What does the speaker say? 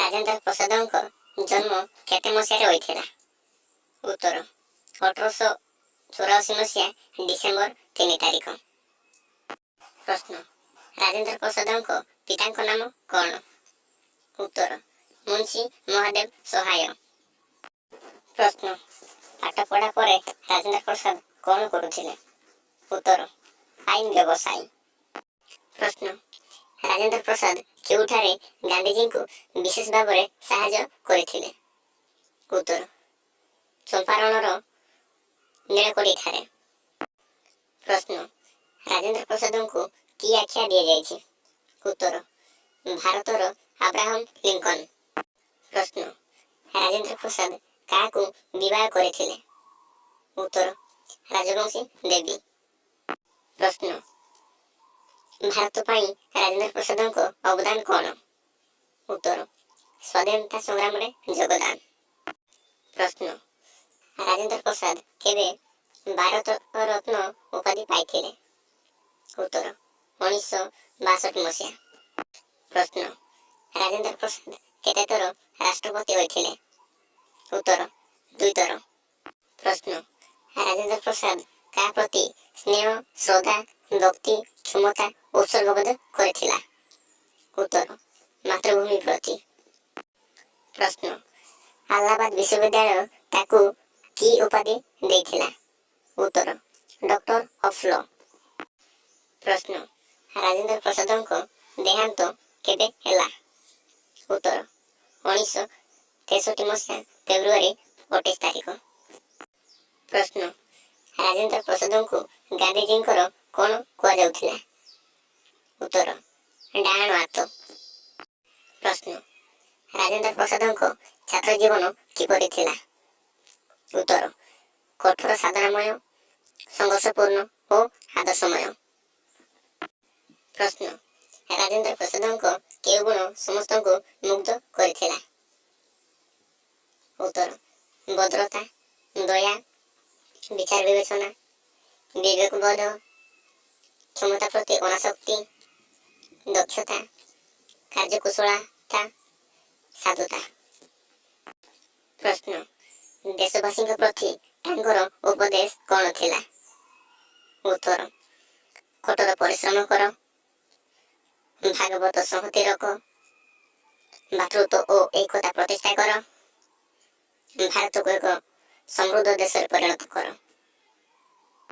ରାଜେନ୍ଦ୍ର ପ୍ରସାଦଙ୍କ ଜନ୍ମ କେତେ ମସିହାରେ ହୋଇଥିଲା? ଉତ୍ତର, 1884 ମସିହା ଡିସେମ୍ବର 3 ତାରିଖ। ପ୍ରଶ୍ନ, ରାଜେନ୍ଦ୍ର ପ୍ରସାଦଙ୍କ ପିତାଙ୍କ ନାମ କ'ଣ? ଉତ୍ତର, ମୁନ୍ସି ମହାଦେବ ସହାୟ। ପ୍ରଶ୍ନ, ପାଠ ପଢ଼ା ପରେ ରାଜେନ୍ଦ୍ର ପ୍ରସାଦ କ'ଣ କରୁଥିଲେ? ଉତ୍ତର, ଆଇନ ବ୍ୟବସାୟୀ। ପ୍ରଶ୍ନ, ରାଜେନ୍ଦ୍ର ପ୍ରସାଦ କେଉଁଠାରେ ଗାନ୍ଧିଜୀଙ୍କୁ ବିଶେଷ ଭାବରେ ସାହାଯ୍ୟ କରିଥିଲେ? ଉତ୍ତର, ଚମ୍ପାରଣର ନୀଳକଡ଼ିଠାରେ। ପ୍ରଶ୍ନ, ରାଜେନ୍ଦ୍ର ପ୍ରସାଦଙ୍କୁ କି ଆଖ୍ୟା ଦିଆଯାଇଛି? ଉତ୍ତର, ଭାରତର ଆବ୍ରାହମ ଲିଙ୍କନ। ପ୍ରଶ୍ନ, ରାଜେନ୍ଦ୍ର ପ୍ରସାଦ କାହାକୁ ବିବାହ କରିଥିଲେ? ଉତ୍ତର, ରାଜବଂଶୀ ଦେବୀ। ପ୍ରଶ୍ନ, ଭାରତ ପାଇଁ ରାଜେନ୍ଦ୍ର ପ୍ରସାଦଙ୍କ ଅବଦାନ କ'ଣ? ଉତ୍ତର, ସ୍ୱାଧୀନତା ସଂଗ୍ରାମରେ ଯୋଗଦାନ। ପ୍ରଶ୍ନ, ରାଜେନ୍ଦ୍ର ପ୍ରସାଦ କେବେ ଭାରତ ରତ୍ନ ଉପାଧି ପାଇଥିଲେ? ଉତ୍ତର, 1962 ମସିହା। ପ୍ରଶ୍ନ, ରାଜେନ୍ଦ୍ର ପ୍ରସାଦ କେତେଥର ରାଷ୍ଟ୍ରପତି ହୋଇଥିଲେ? ଉତ୍ତର, ଦୁଇଥର। ପ୍ରଶ୍ନ, ରାଜେନ୍ଦ୍ର ପ୍ରସାଦ କାହା ପ୍ରତି ସ୍ନେହ, ଶ୍ରଦ୍ଧା, ଭକ୍ତି, କ୍ଷମତା, ଉତ୍ସର୍ଗବୋଧ କରିଥିଲା? ଉତ୍ତର, ମାତୃଭୂମି ପ୍ରତି। ପ୍ରଶ୍ନ, ଆହ୍ଲାବାଦ ବିଶ୍ୱବିଦ୍ୟାଳୟ ତାକୁ କି ଉପାଧି ଦେଇଥିଲା? ଉତ୍ତର, ଡକ୍ଟର ଅଫ୍ ଲ। ପ୍ରଶ୍ନ, ରାଜେନ୍ଦ୍ର ପ୍ରସାଦଙ୍କ ଦେହାନ୍ତ କେବେ ହେଲା? ଉତ୍ତର, 1963 ମସିହା ଫେବୃଆରୀ 28 ତାରିଖ। ପ୍ରଶ୍ନ, ରାଜେନ୍ଦ୍ର ପ୍ରସାଦଙ୍କୁ ଗାନ୍ଧିଜୀଙ୍କର କ'ଣ କୁହାଯାଉଥିଲା? ଉତ୍ତର, ଡାହାଣ ହାତ। ପ୍ରଶ୍ନ, ରାଜେନ୍ଦ୍ର ପ୍ରସାଦଙ୍କ ଛାତ୍ର ଜୀବନ କିପରି ଥିଲା? ଉତ୍ତର, କଠୋର ସାଧନାମୟ, ସଂଘର୍ଷପୂର୍ଣ୍ଣ ଓ ଆଦର୍ଶମୟ। ପ୍ରଶ୍ନ, ରାଜେନ୍ଦ୍ର ପ୍ରସାଦଙ୍କ କେଉଁ ଗୁଣ ସମସ୍ତଙ୍କୁ ମୁଗ୍ଧ କରିଥିଲା? ଉତ୍ତର, ଭଦ୍ରତା, ଦୟା, ବିଚାର ବିବେଚନା, ବିବେକବୋଧ, କ୍ଷମତା ପ୍ରତି ଅନାସକ୍ତି, ଦକ୍ଷତା, କାର୍ଯ୍ୟକୁଶଳତା, ସାଧୁତା। ପ୍ରଶ୍ନ, ଦେଶବାସୀଙ୍କ ପ୍ରତି ତାଙ୍କର ଉପଦେଶ କ'ଣ ଥିଲା? ଉତ୍ତର, କଠୋର ପରିଶ୍ରମ କର, ଭାଗବତ ସଂହତି ରଖ, ଭ୍ରାତୃତ୍ୱ ଓ ଏକତା ପ୍ରତିଷ୍ଠା କର, ଭାରତକୁ ଏକ ସମୃଦ୍ଧ ଦେଶରେ ପରିଣତ କର।